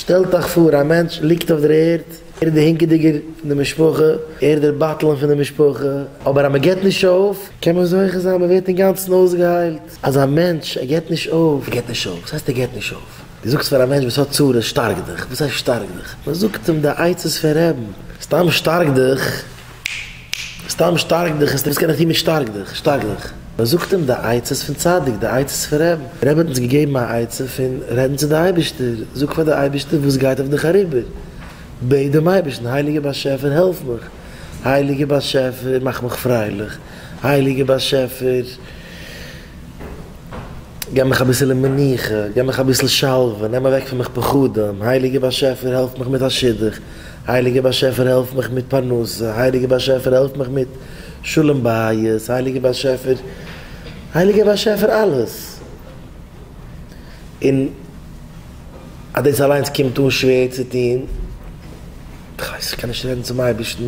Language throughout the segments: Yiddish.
שטעלט אייך פאר א מענטש ליגט אויף דער ערד, ער איז דער הינקעדיגער פון די משפחה, ער איז דער בטלן פון די משפחה, אבער אז מען געבט נישט אויף, קען מען זוכה זיין, מען ווערט אינגאנצן אויסגעהיילט. אז א מענטש ער געבט נישט אויף, ער געבט נישט אויף, וואס הייסט ער געבט נישט אויף? דו זאגסט פאר א מענטש וואס האט צרות, שטארק דיך, וואס הייסט שטארק דיך? מען זאגט אים די עצות פון רעבן, סתם שטארק דיך, סתם שטארק דיך, וואס קען איך טון מיט שטארק דיך, שטארק דיך? מען זאגט אים די עצות פון צדיק, די עצות פון רעבן, דער רבי האט אונז געגעבן א עצה פון רעדן צו די אייבערשטער, זאג פאר די אייבערשטער וואס גייט אויף דיך אריבער, בעט דעם אייבערשטן, הייליגער באשעפער העלף מיך, הייליגער באשעפער מאך מיך פרייליך, הייליגער באשעפער געב מיך אביסעלע מנוחה, געב מיך אביסל שלווה, נעם אוועק פון מיך פחדים, הייליגער באשעפער העלף מיך מיט א שידוך, הייליגער באשעפער העלף מיך מיט פרנסה, הייליגער באשעפער העלף מיך מיט שלום בית, הייליגער באשעפער, הייליגער באשעפער אלעס. און אז דאס אליינס קומט אן שווער צו טון, כ'ווייס איך קען נישט רעדן צום אייבערשטן,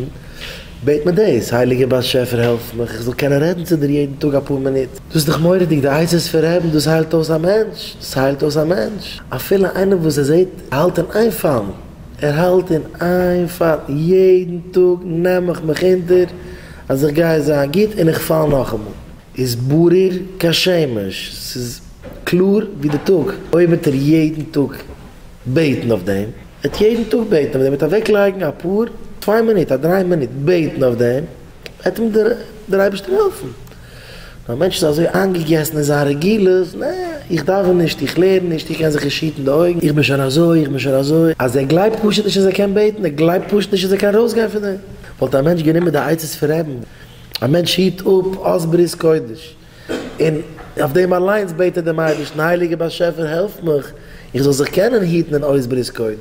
בעט מען דאס, הייליגער באשעפער העלף מיך איך זאל קענען רעדן צו דיר יעדן טאג אפאר מינוט. דאס איז דאך מורא'דיג, די עצות פון רעבן, דאס היילט אויס א מענטש, דאס היילט אויס א מענטש, אפילו איינער וואס ער זעט ער האלט אין איין פאלן, ער האלט אין איין פאלן, יעדן טאג נעם איך מיך אונטער אז איך גיי זיין גוט און איך פאל נאכאמאל. איז ברור כשמש, ס'איז קלאר ווי די טאג, אויב וועט ער יעדן טאג בעטן אויף דעם, וועט יעדן טאג בעטן אויף דעם, וועט אוועקלייגן אפאר, צוויי מינוט, א דריי מינוט בעטן אויף דעם, וועט אים דער אייבערשטער העלפן. נאר א מענטש איז אזוי איינגעגעסן אין זיין רגילות, נע, איך דאווען נישט, איך לערן נישט, איך קען זיך נישט היטן די אויגן, איך בין שוין אזוי, איך בין שוין אזוי, אז ער גלייבט פשוט נישט אז ער קען בעטן, ער גלייבט פשוט נישט אז ער קען ארויסגיין פון דעם. וואלט א מענטש גענומען די עצות פון רעבן, א מענטש היט אפ אות ברית קודש, און אויף דעם אליינס בעט ער דעם אייבערשטן, הייליגער באשעפער העלף מיך איך זאל זיך קענען היטן אין אות ברית קודש.